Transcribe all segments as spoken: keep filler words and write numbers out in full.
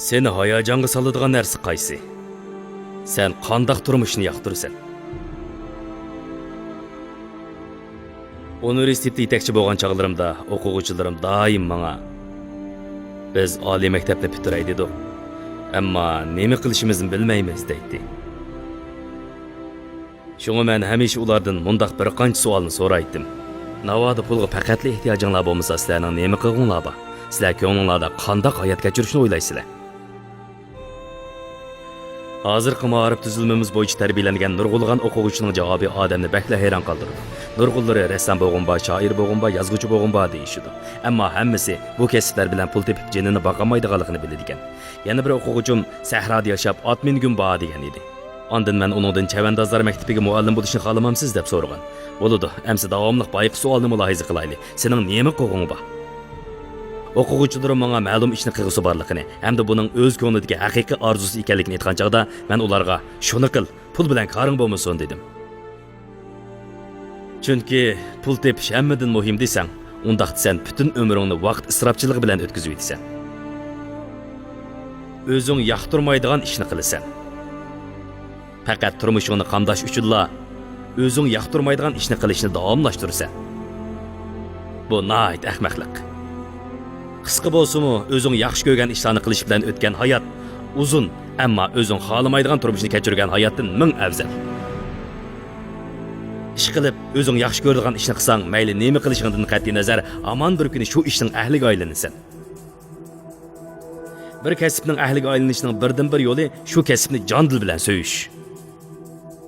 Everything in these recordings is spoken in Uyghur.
سېنى ھاياجانغا سالىدىغان نەرسە قايسى؟ سەن قانداق تۇرمۇشنى ياقتۇرىسەن؟ ئۇنىۋېرسىتېتتا يېتەكچى بولغان چاغلىرىمدا ئوقۇغۇچىلىرىم دائىم ماڭا، «بىز ئالىي مەكتەپنى پۈتتۈرەي دېدۇق، ئەمما نېمە قىلىشىمىزنى بىلمەيمىز» دەيتتى. شۇڭا مەن ھەمىشە ئۇلاردىن مۇنداق بىر قانچە سوئالنى سورايتتىم: «ناۋادا پۇلغا پەقەتلا ئېھتىياجىڭلار بولمىسا، سىلەرنىڭ نېمە قىلغۇڭلار بار؟ سىلەر كۆڭلۈڭلاردا قانداق ھايات كەچۈرۈشنى ئويلايسىلەر؟» ھازىرقى مائارىپ تۈزۈلمىمىز بويىچە تەربىيەلەنگەن نۇرغۇنلىغان ئوقۇغۇچىنىڭ جاۋابى ئادەمنى بەكلا ھەيران قالدۇرىدۇ. نۇرغۇنلىرى رەسسام بولغۇم بار، شائىر بولغۇم بار، يازغۇچى بولغۇم بار دېيىشىدۇ. ئەمما ھەممىسى بۇ كەسىپلەر بىلەن پۇل تېپىپ جېنىنى باقالمايدىغانلىقىنى بىلىدىكەن. يەنە بىر ئوقۇغۇچىم سەھرادا ياشاپ، ئات مىنگۈم بار دېگەن ئىدى. ئاندىن مەن ئۇنىڭدىن چەۋەندازلار مەكتىپىگە مۇئەللىم بولۇشنى خالىمامسىز دەپ سورىغان. بولىدۇ، ئەمسە داۋاملىق بايىقى سوئالنى مۇلاھىزە قىلايلى. سېنىڭ نېمە قىلغۇڭ بار؟ ئوقۇغۇچىلىرىم ماڭا مەلۇم ئىشنى قىلغۇسى بارلىقىنى ھەمدە بۇنىڭ ئۆز كۆڭلىدىكى ھەقىقىي ئارزۇسى ئىكەنلىكىنى ئېيتقان چاغدا، مەن ئۇلارغا، «شۇنى قىل، پۇل بىلەن كارىڭ بولمىسۇن» دېدىم. چۈنكى پۇل تېپىش ھەممىدىن مۇھىم دېسەڭ، ئۇنداقتا سەن پۈتۈن ئۆمرۈڭنى ۋاقىت ئىسراپچىلىقى بىلەن ئۆتكۈزۈۋېتىسەن. ئۆزۈڭ ياقتۇرمايدىغان ئىشنى قىلىسەن. پەقەت تۇرمۇشۇڭنى قامداش ئۈچۈنلا ئۆزۈڭ ياقتۇرمايدىغان ئىشنى قىلىشنى داۋاملاشتۇرىسەن. بۇ ناھايىتى ئەخمەقلىق. قىسقا بولسىمۇ، ئۆزۈڭ ياخشى كۆرگەن ئىشلارنى قىلىش بىلەن ئۆتكەن ھايات ئۇزۇن، ئەمما ئۆزۈڭ خالىمايدىغان تۇرمۇشنى كەچۈرگەن ھاياتتىن مىڭ ئەۋزەل. ئىشقىلىپ، ئۆزۈڭ ياخشى كۆرىدىغان ئىشنى قىلساڭ، مەيلى نېمە قىلىشىڭدىن قەتئىينەزەر، ھامان بىر كۈنى شۇ ئىشنىڭ ئەھلىگە ئايلىنىسەن. بىر كەسىپنىڭ ئەھلىگە ئايلىنىشنىڭ بىردىنبىر يولى شۇ كەسىپنى جان-دىل بىلەن سۆيۈش.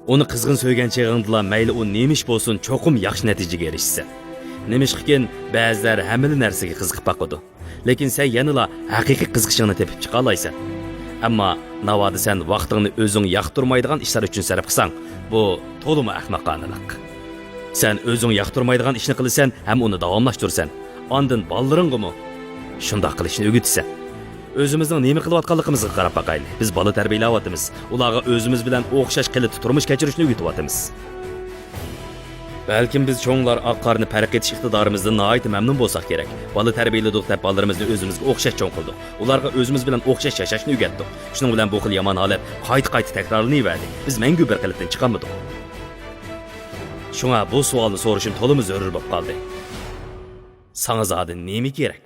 ئۇنى قىزغىن سۆيگەن چېغىڭدىلا مەيلى ئۇ نېمە ئىش بولسۇن، چوقۇم ياخشى نەتىجىگە ئېرىشىسەن. نېمىشقىكىن، بەزىلەر ھەممىلا نەرسىگە قىزىقىپ باقىدۇ. لېكىن سەن يەنىلا ھەقىقىي قىزىقىشىڭنى تېپىپ چىقالايسەن. ئەمما ناۋادا سەن ۋاقتىڭنى ئۆزۈڭ ياقتۇرمايدىغان ئىشلار ئۈچۈن سەرپ قىلساڭ، بۇ تولىمۇ ئەخمەقانىلىق. سەن ئۆزۈڭ ياقتۇرمايدىغان ئىشنى قىلىسەن ھەم ئۇنى داۋاملاشتۇرىسەن. ئاندىن بالىلىرىڭغىمۇ شۇنداق قىلىشنى ئۆگىتىسەن. ئۆزىمىزنىڭ نېمە قىلىۋاتقانلىقىمىزغا قاراپ باقايلى. بىز بالا تەربىيەلەۋاتىمىز. ئۇلارغا ئۆزىمىز بىلەن ئوخشاش قېلىپتا تۇرمۇش كەچۈرۈشنى ئۆگىتىۋاتىمىز. بەلكىم بىز چوڭلار ئاق-قارىنى پەرق ئېتىش ئىقتىدارىمىزدىن ناھايىتى مەمنۇن بولساق كېرەك. بالا تەربىيەلىدۇق دەپ بالىلىرىمىزنى ئۆزىمىزگە ئوخشاش چوڭ قىلدۇق. ئۇلارغا ئۆزىمىز بىلەن ئوخشاش ياشاشنى ئۆگەتتۇق. شۇنىڭ بىلەن بۇ خىل يامان ھالەت قايتا-قايتا تەكرارلىنىۋەردى. بىز مەڭگۈ بىر قېلىپتىن چىقالمىدۇق. شۇڭا بۇ سوئالنى سورىشىم تولىمۇ زۆرۈر بولۇپ قالدى. ساڭا زادى نېمە كېرەك؟